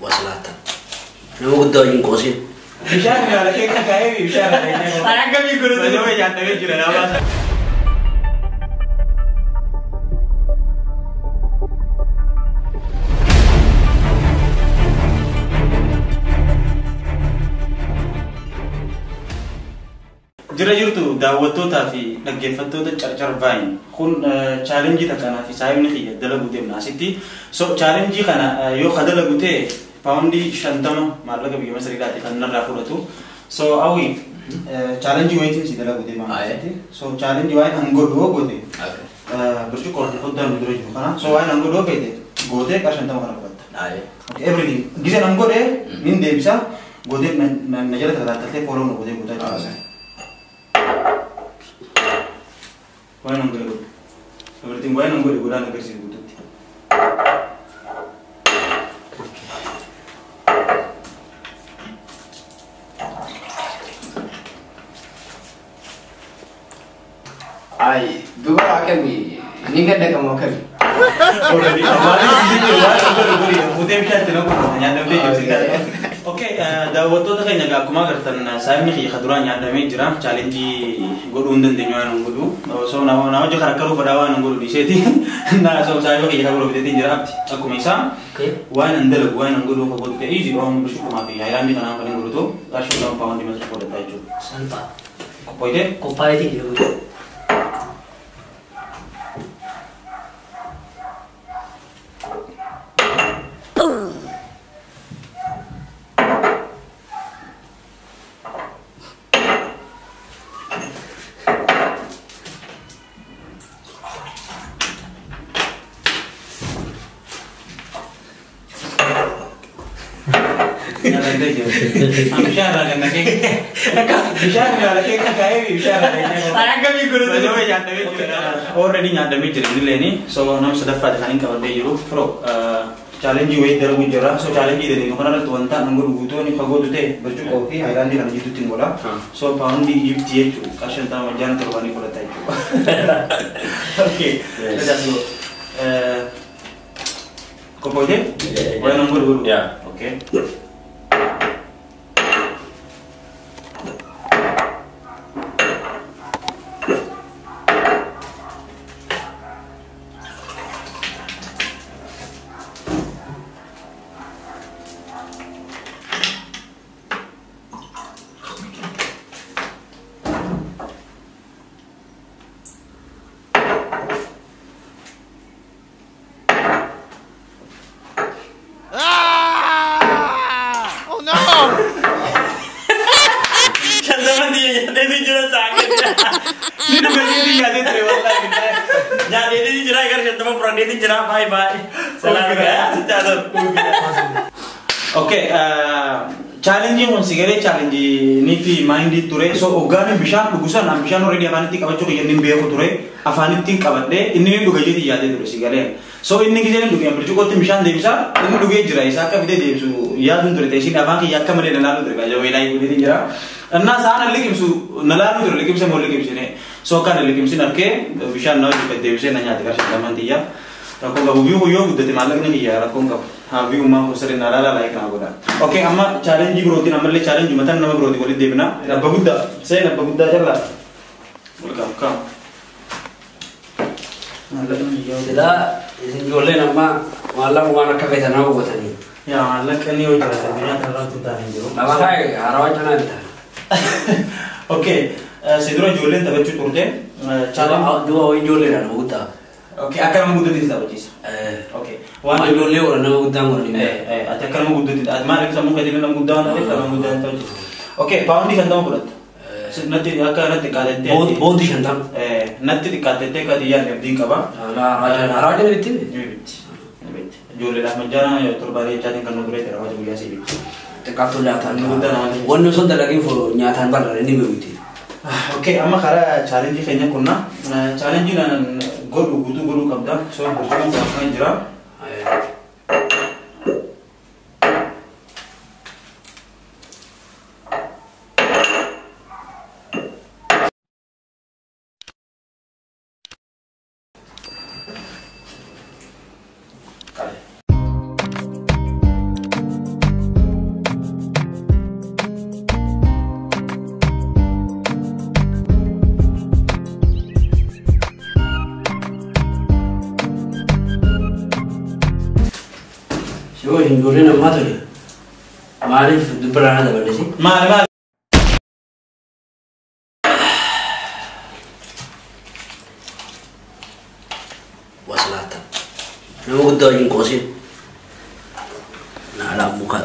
Wasalaata. Nama guddaa wajjin qoosin. Bishaan irraa lafee kan kaa'ee bishaan irraa. Ani akkamii godhatu nama nyaatamee jira nama. Jira jirtu daawwattootaa fi dhaggeeffattoota Carcar Vine kun challenge kanaa fi saayimni kiyya dalaguu deemna asitti. So challenge kana yoo ka dalagu ta'e paawundii 50 maallaqa biyya Masriidhaati kan narraa fudhatu. So hawwi challenge wayitiin si dalaguu deema asitti. So challenge waa'ee kan godhu yoo goote burcuqqoo fi foddaan dura jiru kana. So waa'ee kan godhu yoo feete gootee qar 50 kana fudhatta. Okay, everything. Giseen an godhe nin deebisa gootee na jala tattaaffattee fooloo nu gootee guutaa jechuudha. Waan an godhe godhu. Everything waan an godhe godhaan agarsiisu guututti. Ay, duba akkamii? Ni gadda qabu akkamii? Already, amaanis jechuun waan an godhe godhi. Fuutee bishaan itti naqu nyaadamtee jirti. Okay, daawwattoota keenya egaa akkuma agartan saayimni kiyya ka duraan nyaadhamee jira. Challenge godhuu hin dandeenyu waan hin godhu. Osoo nama hojii karakkaruu fedhaa waan hin godhu dhiiseeti. Na osoo saayima kiyya ka godhu fiteetiin jira abdi. Akkuma isaa waan hin dalagu waan hin godhu ka godhu ta'e easy waan burcuqqoo fi haayilaandii kanaan kan hin godhutu qarshii 2 paawundii Masrii fudhata jechuudha. Salphaa. Qophoofte? Qophaa'eetiin jira guutuu. Bishaan irraa kan naqee. Bishaan irraa lafee kan kaa'ee bishaan irraa kan Ani akkamii godhatu nama nyaatamee jira. Already nyaadhamee jira inni So nama sadaffaati kan hin qabadhee jiru. Firoo challenge wayii dalaguu jira. So challenge dalaguu kanarratti wanta an godhu guutuu inni fagootu ta'e burcuqqoo fi haayilaandii kana jidduutti hin godha. So paawundii Ijiptii jechuudha. Qarshii 50 majjaana torbanii fudhata jechuudha. Okay. Let us go. Qophoofte? Waan an godhu godhu. Yeah. Okay. Ni dhugateetii nyaatee ture wallaahi billahi. Nyaateetii jira gara 50 fudhadheetii jira baay'ee baay'ee. Salaam gaa sitti haa ta'u. Okay, challenge kun si galee challenge ni fi mind ture. So hoggaan bishaan dhugu sana bishaan already afaanitti qabachuu kiyya inni beeku ture. Afaanitti qabadhee inni ni dhuga jeetii yaadee ture si galee. So inni gisee inni dhuge burcuqqootti bishaan deebisa inni dhugee jira isa akka fidee deebisu yaaduun ture ta'e ishiin afaan kiyya akka malee na laaluu ture baay'ee weelaa godheetiin jira. Innaa sa'aan liqimsu na laaluu ture liqimsa moo liqimsine. So akka na liqimsin arkee bishaan na hojii deebisee na nyaate qarshii lamaan xiyyaa. Rakkoon qabu view yoo guddate maallaqni kiyya rakkoon qabu. Haa view maa kun sirrii na laalaa like naa godha. Okay, amma challenge birootiin ammallee challenge mataan nama birootiin walitti deebina. Abba guddaa seen abba guddaa jallaa. Welcome, come. Maallaqni kiyya. Silaa isin ijoolleen amma maallaqa waan akka feetan nama hubatanii. Yaa maallaqni yoo jiraate addunyaa kanarratti hin taane hin jiru. Lama kaa'e haarawaa cinaa bitaa. Okay, si dura ijoolleen taphachuu turte. Challenge. Du'a wayii ijoolleedha nama guddaa. Okay, akka nama guddatti si taphachiisa. Okay. Waan ijoollee godhan nama guddaan godhan. Ati akka nama guddatti ati maaliif sammuu keetiin nama guddaa waan ta'eef nama guddaa taphachiisa. Okay, paawundii 50 fudhatta. Natti akka natti xiqqaatettee. Boontii 50. Natti xiqqaatettee akka xiyyaan abdiin qaba. Haarawaa jala bitti? Ni bitti. Ni bitti. Ijoolleedhaaf majjaana torbaalee jechaatiin kan nu turee jira hojii guyyaa sii bitti. Xiqqaattuu nyaataan. Inni guddaa nama ta'e. Wanni osoo dalagin nyaataan barra inni beekuti. Okay, amma karaa challenge keenya kunna. Challenge nan godhu guutuu godhuu qabda. So burcuqqoon kun akkana jira. Si hoo isin ijoolleen ammaa tole maaliif dubbara na daballisi? Maali maali? Waslaata. Nama guddaa wajjin qoosin. Naalaa muka